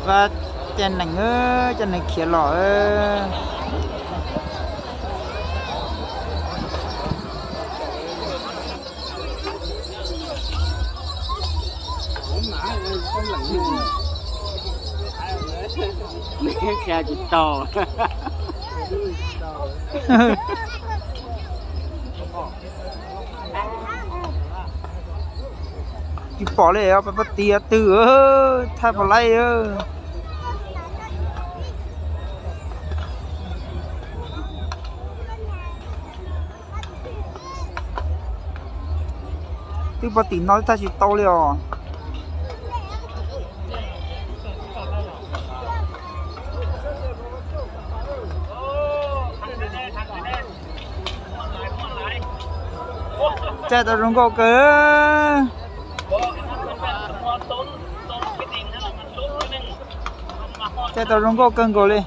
Caij nees, caij nees khiav los. Qhia tsis tau. Tsis pom li, pab pab tis twg, thaj pom laib. Twb pom tim no twb thaj tsis tau li os. Caij tau zoo nkauj kawg. Caij tau zoo nkauj kawg nkaus li.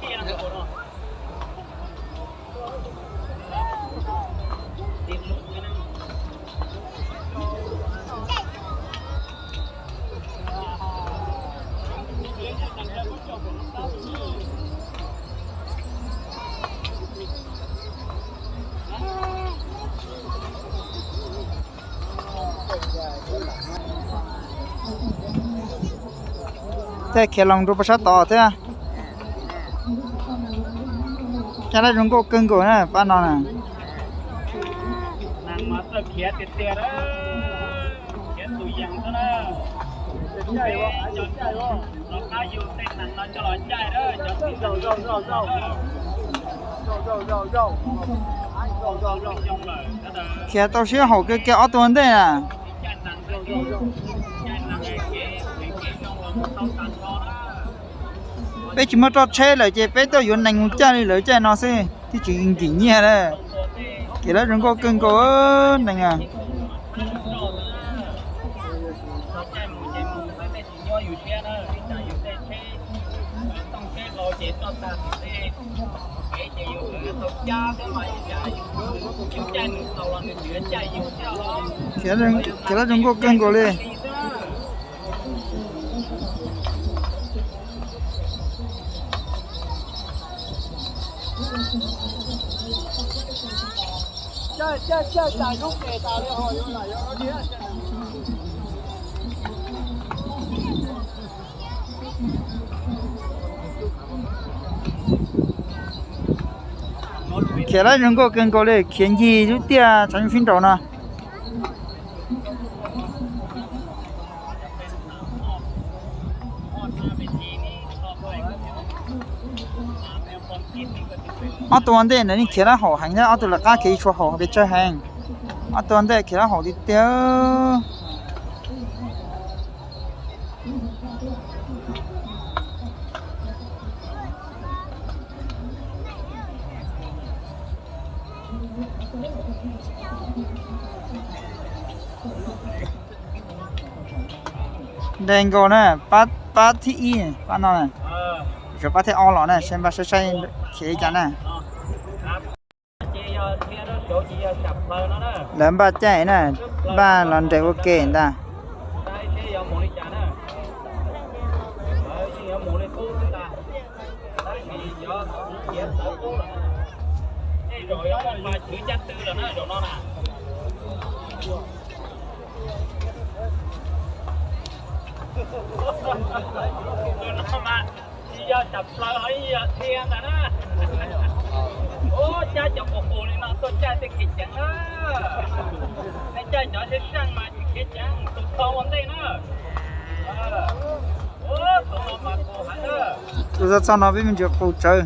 Thiaj khiav los rau pab sab tod thiab. Caij lab zoo nkauj kawg nkaus na pab no na. Khiav tau siab haum kawg kiag ob tug ua ntej na. Peb tsis muaj roj tsheb lawm ces peb tuaj yuav nees mus caij li lawv caij no xwb twb tsis nkim nyiaj na. Khiav lab zoo nkauj kawg nkaus nees. Khiav lab zoo nkauj kawg nkaus li. Khiav lab zoo nkauj kawg nkaus li, khiav ncig lub tiaj tshav fib nraud no. Ob tug ua ntej ntawd yeej khiav lab haum heev thiab, ob tug lawv qab khiav tsis tshua haum pes tsawg heev. Ob tug ua ntej khiav lab haum tiag tiag. Ntev nkaus na, pab thib ib pab no, pab thib ob los na, saib npaj saib saib khiav li cas na. Lawv npaj caij na, npaj los nres ua ke ntag. Tsis yog tshaj plaws ho yog dhia ntag na. Ua cas cov qus qus li no tuaj caij tej khiav ceev na. Nej caij cov sab sab mas tsis khiav ceev, tus txog ua ntej na. Tus txog txog no peb me ntsis qus tsawv.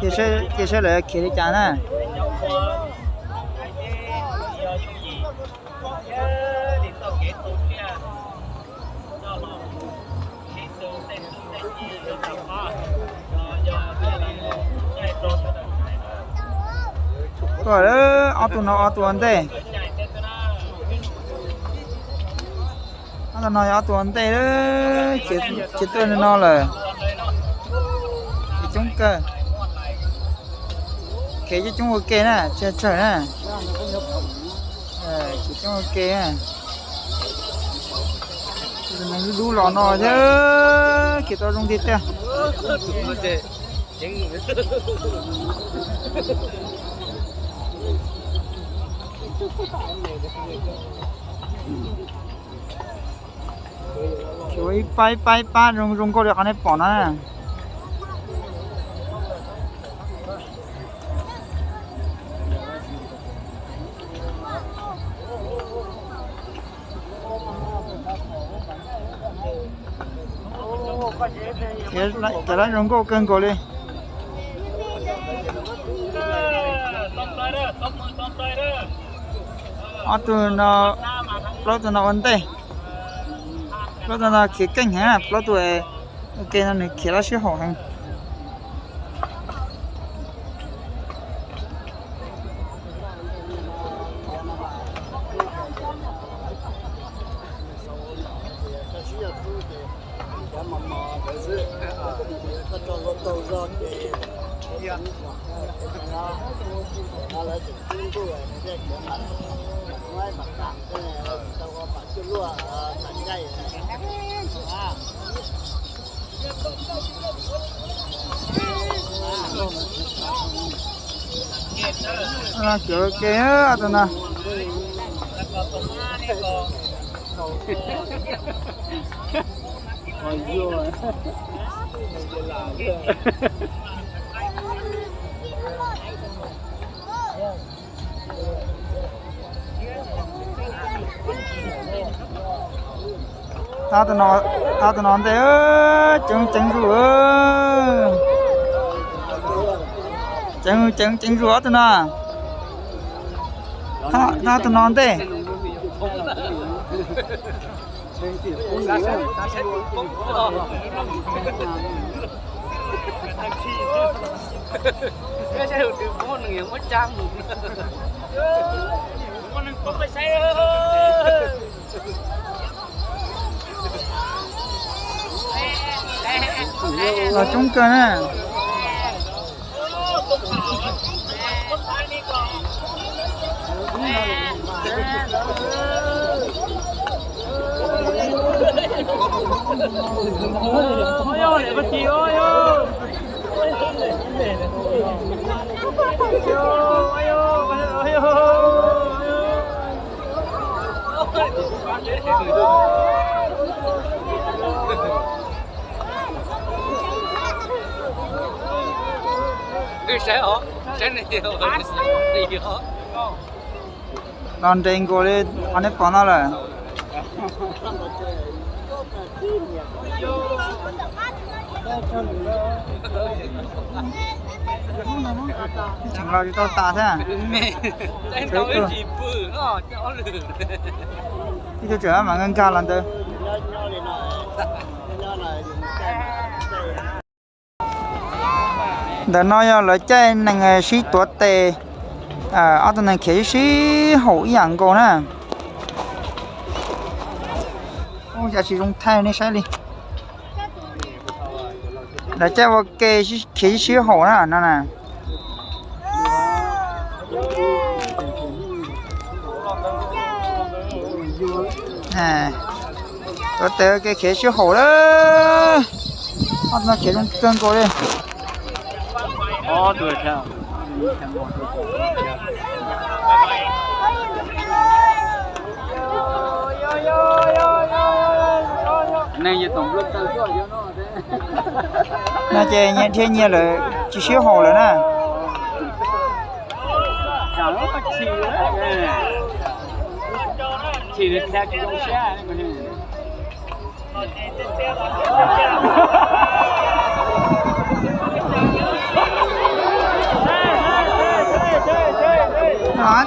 Cia saib lawv khiav li cas na. Tuaj, ob tug no ob tug ua ntej. Ob tug no yog ob tug ua ntej, khiav tuaj no lawm. Coob kawg. Khiav coob coob ua ke na, tsis tsawg na. Khiav coob ua ke na. Dub dub los no thiab, khiav tau zoo tiag tiag. Khiav ua ib pab ib pab ib pab zoo zoo nkauj li qhov nej pom no na. Khiav lab zoo nkauj kawg nkaus li. Ob tug no, plaub tug no ua ntej. Plaub tug no khiav keej heev, plaub tug ua ke no nws khiav lab sib haum heev. Khiav ua ke ob tug no. Thab tus no, thab tus no ntej, ceev ceev zuj, ceev ceev ceev zuj ob tug no. Thab tus no ntej. Los coob kawg na. Los nres nkaus li qhov nej pom no lawm. Tseem los tsis tau tas thiab. Ib tug tseem mas nkag nkag los ntawd. Ntawm no yog lawv caij nees sib tuav tes, ob tug nees khiav sib sib haum ib yam nkaus na. Ua cas tsis zoo thaij nej saib li. Lawv caij ua ke khiav sib sib haum na no na. Tuav tes ua ke khiav sib haum lawm. Ob tug no khiav zoo kawg nkaus li. No ces nyias dhia nyias lawm tsis sib haum lawm na.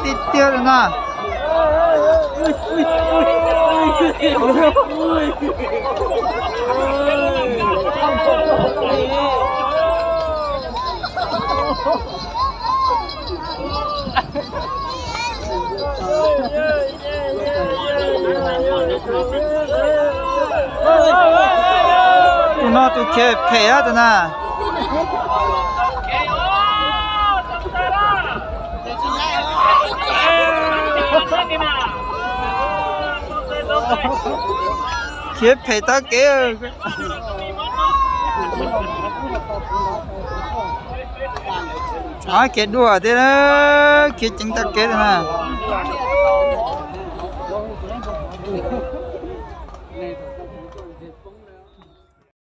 Tiag tiag no. Tus no tus khiav phem tus na. Khiav phem tag kev. Ob kev dua thiab, khiav ceev tag kev na.